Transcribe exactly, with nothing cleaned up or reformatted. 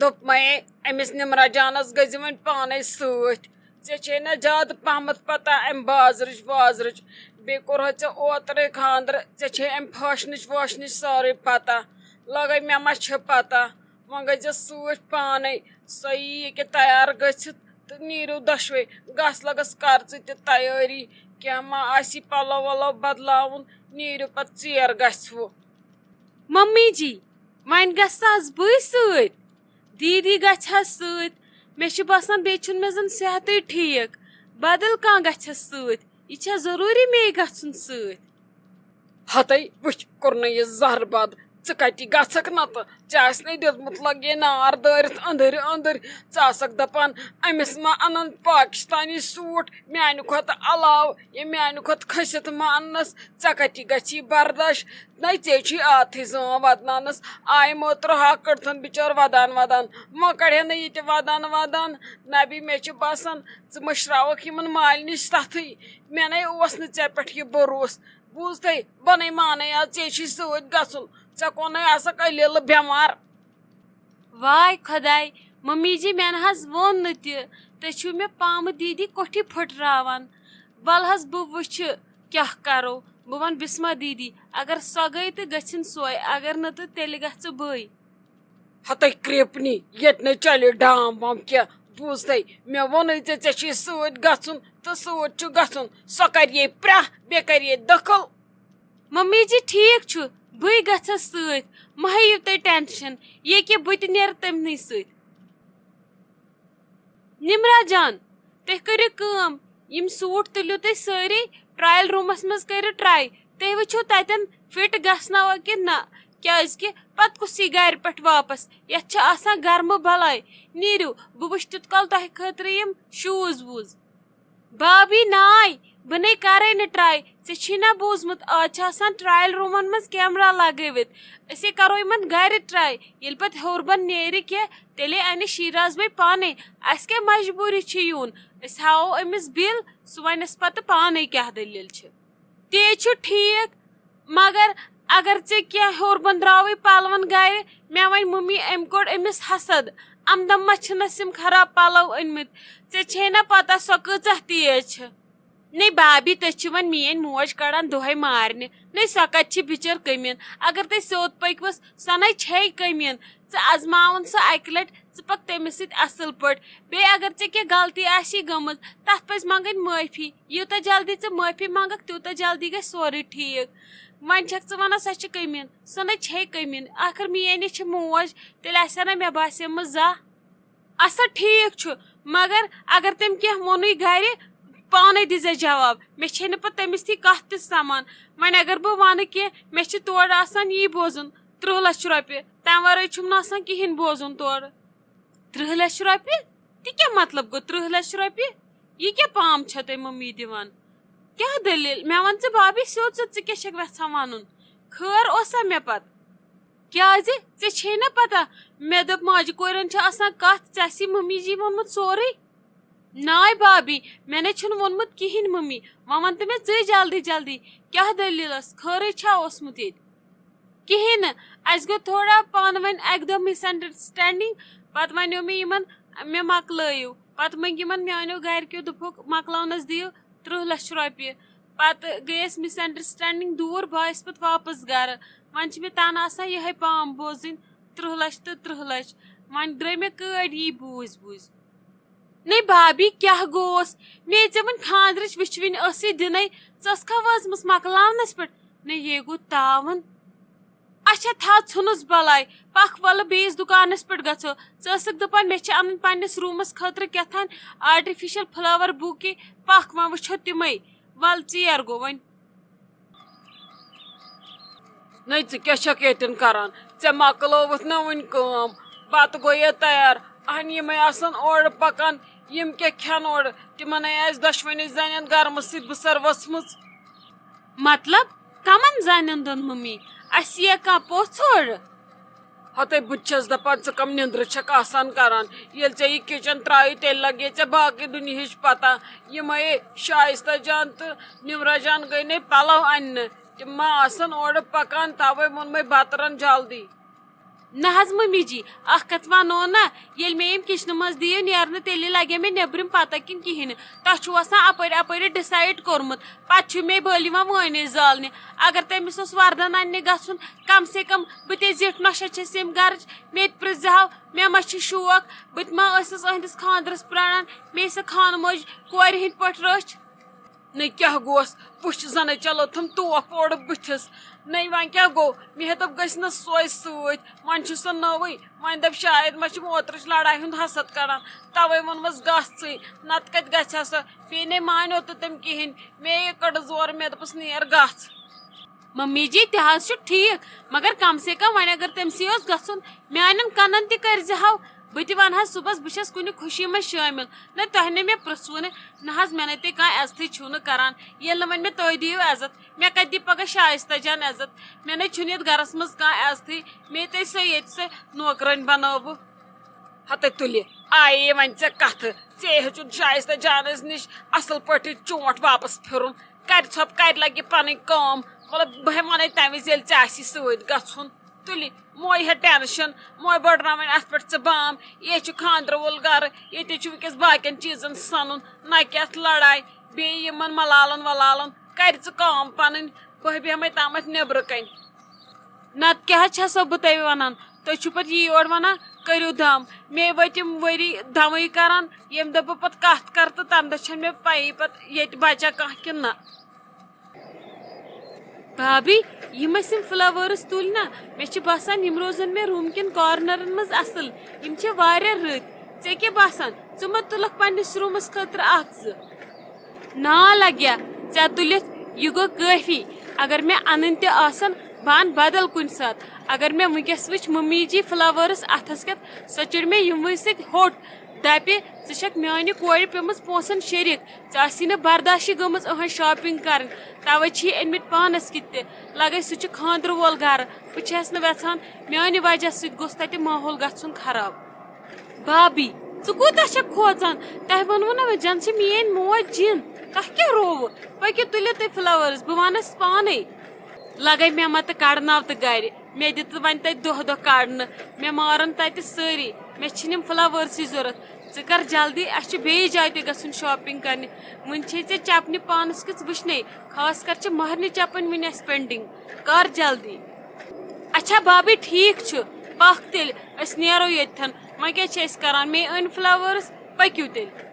دوٚپمَے أمِس نِمرا جانَس گٔژھۍ زِ وۄنۍ پانَے سۭتۍ۔ ژےٚ چھے نہ زیادٕ پہمتھ پتہ امہِ بازرٕچ وازرٕچ۔ بیٚیہِ کوٚرہَے ژےٚ اوترَے خانٛدر، ژےٚ چھے امہِ فیشنٕچ ویشنٕچ سٲرٕے پتہ۔ لگے مےٚ ما چھِ پتہ؟ وۄنۍ گٔژھۍ زِ سۭتۍ پانَے۔ سۄ یی ییٚکیٛاہ تیار گٔژھِتھ تہٕ نیٖرِو دۄشوَے۔ گس لگس کر ژٕ تہِ تیٲری۔ کینٛہہ ما آسی پلو ولو بدلاوُن، نیٖرِو پتہٕ ژیر گژھِوٕ۔ ممی جی، وۄنۍ گژھٕ حظ بٕے سۭتۍ؟ دیٖدی گژھِ حظ سۭتۍ؟ مےٚ چھُ باسان، بیٚیہِ چھُنہٕ مےٚ زَن صحتٕے ٹھیٖک۔ بدل کانٛہہ گژھٮ۪س سۭتۍ۔ یہِ چھا ضروٗری مے گژھُن سۭتۍ؟ ہتے وٕچھ، کوٚرنَے یہِ زہر بد۔ ژٕ کَتہِ گژھکھ نَتہٕ؟ ژےٚ آسہِ نَے دیُتمُت لَگہِ نار دٲرِتھ أنٛدٕرۍ أنٛدٕرۍ۔ ژٕ آسَکھ دَپان، أمِس ما اَنَن پاکِستانی سوٗٹ میٛانہِ کھۄتہٕ علاوٕ؟ یہِ میٛانہِ کھۄتہٕ کھٔسِتھ ما اَننَس؟ ژےٚ کَتہِ گژھی برداش؟ نَے ژےٚ چھُے عادتھٕے زٲم وَدناونَس۔ آیہِ موترٕ ہا کٔڑتھَن بِچٲر وَدان وَدان۔ وۄنۍ کَڑِہے نہٕ یہِ تہِ وَدان وَدان۔ نبی، مےٚ چھُ باسان، ژٕ مٔشراوَکھ یِمَن مالنہِ نِش تَتھٕے۔ مےٚ نَے اوس نہٕ ژےٚ پٮ۪ٹھ یہِ بروسہٕ۔ بوٗزتھٕے، بہٕ نَے مانَے آز، ژےٚ چھُے سۭتۍ گژھُن۔ ژےٚ کوٚرنَے آسَکھ اَلہِ ییٚلہٕ بٮ۪مار۔ واے خۄداے، ممی جی، مےٚ نہ حظ ووٚن نہٕ تہِ۔ تُہۍ چھِو مےٚ پامہٕ دیٖدی کوٚٹھِ پھٕٹراوان۔ وَلہٕ حظ، بہٕ وٕچھِ کیٛاہ کَرو۔ بہٕ وَنہٕ بِسمہ دیٖدی، اگر سۄ گٔے تہٕ گٔژھِن سۄے، اگر نہٕ تہٕ تیٚلہِ گژھٕ بٕے۔ ہتَے کرٛیپنی، ییٚتہِ نَے چلہِ ڈام وام کینٛہہ۔ بوٗزتھٕے، مےٚ ووٚنُے ژےٚ، ژےٚ چھُے سۭتۍ گژھُن تہٕ سۭتۍ چھُ گژھُن۔ سۄ کَرِ یے پرٛاہ، بیٚیہِ کَرِ یے دٔخٕل۔ ممی جی، ٹھیٖک چھُ، بٕے گژھس سۭتۍ، مہ ہیٚیِو تُہۍ ٹینشن، ییٚکیٛاہ بہٕ تہِ نیرٕ تٔمنٕے سۭتۍ۔ نمرا جان، تُہۍ کٔرِو کٲم، یِم سوٗٹ تُلِو تُہۍ سٲری ٹرایل روٗمَس منٛز کٔرِو ٹراے، تُہۍ وٕچھِو تَتٮ۪ن فِٹ گژھنوا کِنہٕ نہ، کیٛازِکہِ پَتہٕ کُس یی گَرِ پٮ۪ٹھ واپَس، یَتھ چھِ آسان گرمہٕ بَلاے۔ نیٖرِو، بہٕ وٕچھِ تیُت کال تۄہہِ خٲطرٕ یِم شوٗز ووٗز۔ بابی ناے، بہٕ نے کرے نہٕ ٹراے۔ ژےٚ چھی نا بوٗزمُت، آز چھِ آسان ٹرایل روٗمن منٛز کیمرا لگٲوِتھ؟ أسے کرو یِمن گرِ ٹراے۔ ییٚلہِ پتہٕ ہیوٚر بۄن نیرِ کینٛہہ، تیٚلے انہِ شیراز بھائی پانے۔ اسہِ کیٛاہ مجبوٗری چھِ یُن؟ أسۍ ہاوو أمِس بِل، سُہ ونٮ۪س پتہٕ پانے کیٛاہ دٔلیٖل چھِ۔ تے چھُ ٹھیٖک، مگر اگر ژےٚ کینٛہہ ہیوٚر بۄن درٛاوٕے پلون گرِ، مےٚ وَنہِ مٔمی، أمۍ کوٚڑ أمِس حسد، اَمہِ دۄہ ما چھِنَس یِم خراب پلو أنۍمٕتۍ؟ ژےٚ چھے نا پتہ سۄ کۭژاہ تیز چھِ؟ نے بابی، تُہۍ چھِ وۄنۍ میٛٲنۍ موج کڑان دۄہے مارنہِ۔ نے سۄ کتہِ چھِ بِچٲر کٔمیٖن؟ اگر تُہۍ سیوٚد پٔکۍوُس، سۄ نے چھے کٔمیٖن۔ ژٕ ازماوُن سۄ اکہِ لٹہِ، ژٕ پکھ تٔمِس سۭتۍ اصل پٲٹھۍ۔ بیٚیہِ اگر ژےٚ کینٛہہ غلطی آسی گٔمٕژ، تتھ پزِ منٛگٕنۍ معٲفی۔ یوٗتاہ جلدی ژٕ معٲفی منٛگکھ، تیوٗتاہ جلدی گژھِ سورُے ٹھیٖک۔ وۄنۍ چھکھ ژٕ ونان سۄ چھِ کٔمیٖن، سۄ نے چھے کٔمیٖن۔ ٲخر میٛٲنۍ یہِ چھِ موج، تیٚلہِ آسہِ ہا نہ مےٚ باسیمٕژ زانٛہہ۔ اچھا، ٹھیٖک چھُ، مگر اگر تٔمۍ کینٛہہ ووٚنُے گرِ، پانے دیٖزِ جواب۔ مےٚ چھے نہٕ پتہٕ تٔمِس تھی کتھ تہِ سمان۔ وۄنۍ اگر بہٕ ونہٕ کینٛہہ، مےٚ چھِ تورٕ آسان یی بوزُن، ترٕٛہ لچھ رۄپیہِ، تمہِ ورٲے چھُم نہٕ آسان کِہینۍ بوزُن تورٕ۔ ترٕٛہ لچھ رۄپیہِ؟ تہِ کیٛاہ مطلب گوٚو، ترٕٛہ لچھ رۄپیہِ؟ یہِ کیٛاہ پام چھےٚ تۄہہِ مٔمی دِوان؟ کیٛاہ دٔلیٖل؟ مےٚ وَن ژٕ بابی سیوٚد سیوٚد، ژٕ کیٛاہ چھَکھ وٮ۪ژھان وَنُن؟ خٲر اوسا مےٚ پَتہٕ؟ کیٛازِ؟ ژےٚ چھے نہ پَتہ، مےٚ دوٚپ ماجہِ کورٮ۪ن چھِ آسان کَتھ، ژےٚ آسی مٔمی جی ووٚنمُت سورُے۔ ناے بابی، مےٚ نے چھُنہٕ ووٚنمُت کِہیٖنۍ مٔمی۔ وۄنۍ وَن تہٕ مےٚ ژٕے جلدی جلدی، کیٛاہ دٔلیٖل ٲس؟ خٲرٕے چھا اوسمُت ییٚتہِ؟ کِہیٖنۍ نہٕ، اَسہِ گوٚو تھوڑا پانہٕ ؤنۍ اَکہِ دۄہ مِس انڈرسٹینڈنگ، پَتہٕ وَنیو مےٚ یِمَن، مےٚ مۄکلٲیِو۔ پَتہٕ مٔنٛگۍ یِمَن میٛانیو گَرِکیو، دوٚپُکھ، "مۄکلاونَس دِیِو ترٕٛہ لَچھ رۄپیہِ۔" پَتہٕ گٔیَس مِس انڈرسٹینڈنگ دوٗر، بہٕ آیَس پَتہٕ واپَس گَرٕ۔ وۄنۍ چھِ مےٚ تَنہٕ آسان یِہوٚے پام بوزٕنۍ، ترٕٛہ لَچھ تہٕ ترٕٛہ لَچھ۔ وۄنۍ درٛاے مےٚ کٲڑۍ یی بوٗزۍ بوٗزۍ۔ نے بابی، کیٛاہ گوس؟ مے ژےٚ وۄنۍ خانٛدرٕچ وٕچھوٕنۍ ٲسٕے دِنَے، ژٕ ٲسکھا وٲژمٕژ مۄکلاونَس پٮ۪ٹھ؟ نے یے گوٚو تاوَن۔ اچھا، تھاو ژھٕنُس بَلاے، پَکھ وَلہٕ بیٚیِس دُکانَس پٮ۪ٹھ گژھو۔ ژٕ ٲسٕکھ دَپان مےٚ چھِ اَنٕنۍ پنٛنِس روٗمَس خٲطرٕ کیٛاہ تام آرٹیفیشل فٕلاوَر بوٗکے، پَکھ وۄنۍ وٕچھو تِمَے۔ وَلہٕ ژیر گوٚو وۄنۍ۔ نٔے، ژٕ کیٛاہ چھَکھ ییٚتٮ۪ن کران؟ ژےٚ مۄکلٲوٕتھ نہ وٕنہِ کٲم؟ بَتہٕ گوٚو یے تیار۔ اہن، یِمَے آسَن اورٕ پَکان، یِم کیٛاہ کھٮ۪ن اورٕ؟ تِمَن ہے آسہِ دۄشوٕنی زَنٮ۪ن گرمہٕ سۭتۍ بٕسَر ؤژھمٕژ۔ مطلب، کَمَن زَنٮ۪ن دۄن مٔمی؟ اَسہِ یِیا کانٛہہ پوٚژھ اورٕ؟ ہتے بہٕ تہِ چھَس دَپان، ژٕ کَم نِندرٕ چھَکھ آسان کران؟ ییٚلہِ ژےٚ یہِ کِچن ترٛایی، تیٚلہِ لَگے ژےٚ باقٕے دُنیہٕچ پَتہ۔ یِمَے شایستہ جان تہٕ نِمرا جان گٔے نے پَلو اَننہِ۔ تِم ما آسَن اورٕ پَکان، تَوَے ووٚنمَے بَتہٕ رَن جلدی۔ نہ حظ ممی جی، اکھ کتھ ونو نا، ییٚلہِ مےٚ یِم کچنہٕ منٛز دِیِو نیرنہٕ، تیٚلہِ لگہِ مےٚ نیٚبرِم پتہ کِنہٕ کِہیٖنۍ نہٕ۔ تۄہہِ چھُو آسان اپٲرۍ اپٲرۍ decide کوٚرمُت، پتہٕ چھُ مےٚ بٲلۍ یِوان وٲنِج زالنہِ۔ اگر تٔمِس اوس وردن اننہِ گژھُن، کم سے کم بہٕ تہِ زِٹھ نۄشہِ چھَس ییٚمہِ گرٕچ، مےٚ تہِ پرٛژھ زِہاو، مےٚ ما چھِ شوق، بہٕ تہِ ما ٲسٕس أہنٛدِس خانٛدرس پرٛاران، مےٚ سۄ خانہٕ موج کورِ ہٕنٛدۍ پٲٹھۍ رٔچھ۔ نٔے کیٛاہ گوس؟ وٕچھ زَنَے چلو تھم ٹوپھ اورٕ بٕتھِس۔ نٔے وۄنۍ کیٛاہ گوٚو؟ مےٚ دوٚپ گٔژھ نہٕ سۄے سۭتۍ، وۄنۍ چھِ سۄ نٔوٕے۔ وۄنۍ دوٚپ شاید ما چھِ اوترٕچ لڑایہِ ہُنٛد حسد کڑان، تَوَے ووٚنمَس گژھ ژٕے، نَتہٕ کَتہِ گژھِ ہا سۄ؟ بیٚیہِ نے مانیو تہٕ تٔمۍ کِہیٖنۍ۔ مے یہِ کٔڑٕس زورٕ، مےٚ دوٚپُس نیر گژھ۔ ممی جی، تہِ حظ چھُ ٹھیٖک، مگر کم سے کم وۄنۍ اگر تٔمۍ سٕے اوس گژھُن، میانٮ۪ن کنن تہِ کٔرۍ زِ ہاو۔ بہٕ تہِ ونہٕ ہا صُبحس بہٕ چھس کُنہِ خوشی منٛز شٲمِل۔ نہ تۄہہِ نے مےٚ پرژھوُ نہٕ، نہ حظ مےٚ نے تُہۍ کانٛہہ عزتھٕے چھِو نہٕ کران۔ ییٚلہِ نہٕ وۄنۍ مےٚ تُہۍ دِیِو عزت، مےٚ کتہِ دِ پگاہ شایستہ جان عزت؟ مےٚ نے چھُنہٕ یتھ گرس منٛز کانٛہہ عزتھٕے، مے تُہۍ سۄ ییٚتہِ سۄ نوکرٲنۍ بنٲوٕ۔ ہتے تُلہِ، آیے وۄنۍ ژےٚ کتھٕ۔ ژےٚ ہیٚچُن شایستہ جانس نِش اصل پٲٹھۍ چونٛٹھ واپس پھِرُن۔ کرِ ژھۄپ، کرِ لگہِ پنٕنۍ کٲم۔ مطلب، بہٕ ہٮ۪مہٕ ونے تمہِ وِزِ، ییٚلہِ ژےٚ آسی سۭتۍ گژھُن۔ تُلہِ، موے ہے ٹینشن، موے بٔڑراوٕنۍ اتھ پٮ۪ٹھ ژٕ بام۔ یے چھُ خانٛدرٕ وول گرٕ، ییٚتے چھُ وٕنکیٚس باقین چیٖزن سنُن، نہ کہِ اتھ لڑاے۔ بیٚیہِ یِمن ملالن ولالن، کرِ ژٕ کٲم پنٕنۍ، بہٕ بیٚہمے تامتھ نیبرٕ کنۍ۔ نتہٕ کیٛاہ حظ چھسو بہٕ تۄہہِ ونان؟ تُہۍ چھِو پتہٕ یی یورٕ ونان، کٔرِو دم۔ مے وٲتۍ یِم ؤری دمٕے کران، ییٚمہِ دۄہ بہٕ پتہٕ کتھ کرٕ تہٕ تمہِ دۄہ چھنہٕ مےٚ پیی پتہٕ ییٚتہِ بچا کانٛہہ کِنہٕ نہ۔ بھابی، یِم اَسہِ یِم flowers تُلۍ نا، مےٚ چھِ باسان یِم روزن مےٚ room کٮ۪ن cornerن منٛز اصل۔ یِم چھِ واریاہ رٕتۍ۔ ژےٚ کیٛاہ باسان؟ ژٕ مہ تُلکھ پننِس roomس خٲطرٕ اکھ زٕ؟ نا لگیا، ژےٚ تُلِتھ یہِ گوٚو کٲفی۔ اگر مےٚ انٕنۍ تہِ آسن، بہٕ انہٕ بدل کُنہِ ساتہٕ۔ اگر مےٚ وٕنکیٚس وٕچھ ممی جی flowers اتھس کٮ۪تھ، سۄ چِڑِ مےٚ یِموٕے سۭتۍ ہوٚٹ۔ دپہِ، ژٕ چھکھ میانہِ کورِ پیمٕژ پونسن شریک، ژےٚ آسی نہٕ برداشی گٔمٕژ أہنٛز shopping کرٕنۍ، توے چھی أنۍ مٕتۍ پانس کِتۍ تہِ۔ لگے سُہ چھُ خانٛدرٕ وول گرٕ، بہٕ چھس نہٕ ویژھان میانہِ وجہ سۭتۍ گوٚژھ تتہِ ماحول گژھُن خراب۔ بابی، ژٕ کوٗتاہ چھکھ کھوژان؟ تۄہہِ ووٚنوُ نہ مےٚ، زن چھِ میٲنۍ موج جِن۔ تۄہہِ کیٛاہ رووُ؟ پٔکِو تُلِو تُہۍ flowers، بہٕ وَنس پانے۔ لگے مےٚ متہٕ کڑناو تہٕ گرِ، مےٚ دِ تہٕ وۄنۍ تتہِ دۄہ دۄہ کڑنہٕ، مےٚ مارن تتہِ سٲری۔ مےٚ چھِنہٕ یِم flowers ضرورت۔ ژٕ کر جلدی، اسہِ چھُ بیٚیِس جایہِ تہِ گژھُن shopping کرنہِ۔ وُنہِ چھے ژےٚ چپنہِ پانس کِژھ وٕچھنے، خاص کر چھِ مہرنہِ چپٕنۍ وُنہِ اسہِ pending۔ کر جلدی۔ اچھا بابی، ٹھیٖک چھُ، پکھ تیٚلہِ، أسۍ نیرو ییٚتتھن۔ وۄنۍ کیٛاہ چھِ أسۍ کران؟ مے أنۍ flowers، پٔکِو تیٚلہِ۔